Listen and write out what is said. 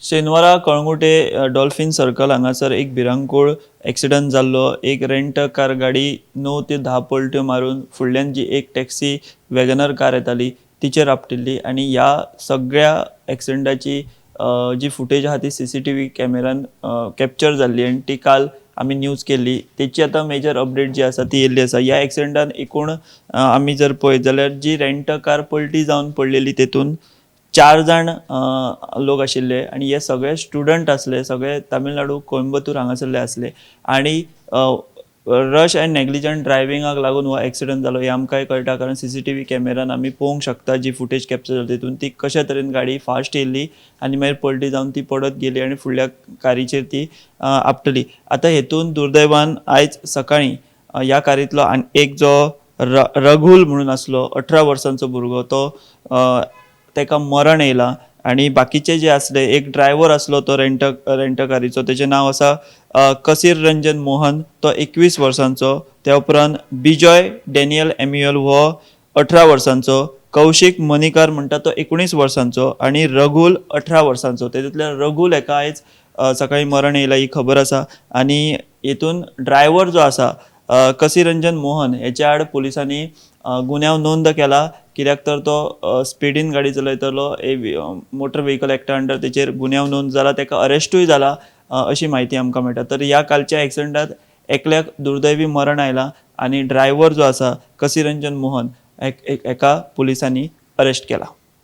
शेनवारा Calangute dolphin circle हांगासर एक भिरांकूळ एक्सिडंट जाल्लो. एक रेंट कार गाडी 9 ते 10 पलट्यो मारून फुडल्यान जी एक टॅक्सी वॅगनर कार येताली तिचेर आपटिल्ली आनी ह्या सगळ्या एक्सिडंटाची जी फुटेज आहा ती CCTV कॅमेरान कॅप्चर जाल्ली आनी ती काल आमी न्यूज केल्ली. तेची आतां मेजर अपडेट जी आसा ती येयल्ली आसा. ह्या एक्सिडंटान एकूण आमी जर पळयत जाल्यार जी रेंट कार पलटी जावन पडलेली तेतून 4 जाण लोक आशिल्ले आनी हे सगळे स्टुडंट आसले, सगळे तामिळनाडू कोइंबतूर हांगासरले आसले आनी रश अँड नेग्लिजंट ड्रायव्हिंगाक लागून हो एक्सिडंट जालो हें आमकांय कळटा, कारण CCTV कॅमेरान आमी पळोवंक शकता जी फुटेज कॅप्चर जाली तितून ती कशा तरेन गाडी फास्ट येयल्ली आनी मागीर पलटी जावन ती पडत गेली आनी फुडल्या कारीचेर ती आपटली. आतां हेतून दुर्दैवान आयज सकाळीं ह्या कारींतलो आनी एक जो रघुल म्हणून आसलो 18 वर्सांचो भुरगो तो तेका मरण येयलां आनी बाकीचे जे आसले एक ड्रायव्हर आसलो तो रेंट कारीचो, तेजें नांव आसा कसीर रंजन मोहन, तो 21 वर्सांचो. त्या उपरांत बिजॉय डॅनियल एम्युअल हो 18 वर्सांचो, कौशीक मनिकार म्हणटा तो 19 वर्सांचो आनी रघुल 18 वर्सांचो. तेतूंतल्यान रघुल हेका आयज सकाळीं मरण येयलां ही खबर आसा. आनी हेतून ड्रायव्हर जो आसा कसीरंजन मोहन हेच्या आड पुलिसांनी गुन्यांव नोंद केला, कित्याक तर तो स्पिडीन गाडी चलयतालो. मोटर व्हेकल एक्टा अंडर तेचेर गुन्यांव नोंद जाला, तेका अरेस्टूय जाला अशी म्हायती आमकां मेळटा. तर ह्या कालच्या एक्सिडंटात एकल्याक दुर्दैवी मरण आयलां आनी ड्रायव्हर जो आसा कसीरंजन मोहन हेका पुलिसांनी अरेस्ट केला.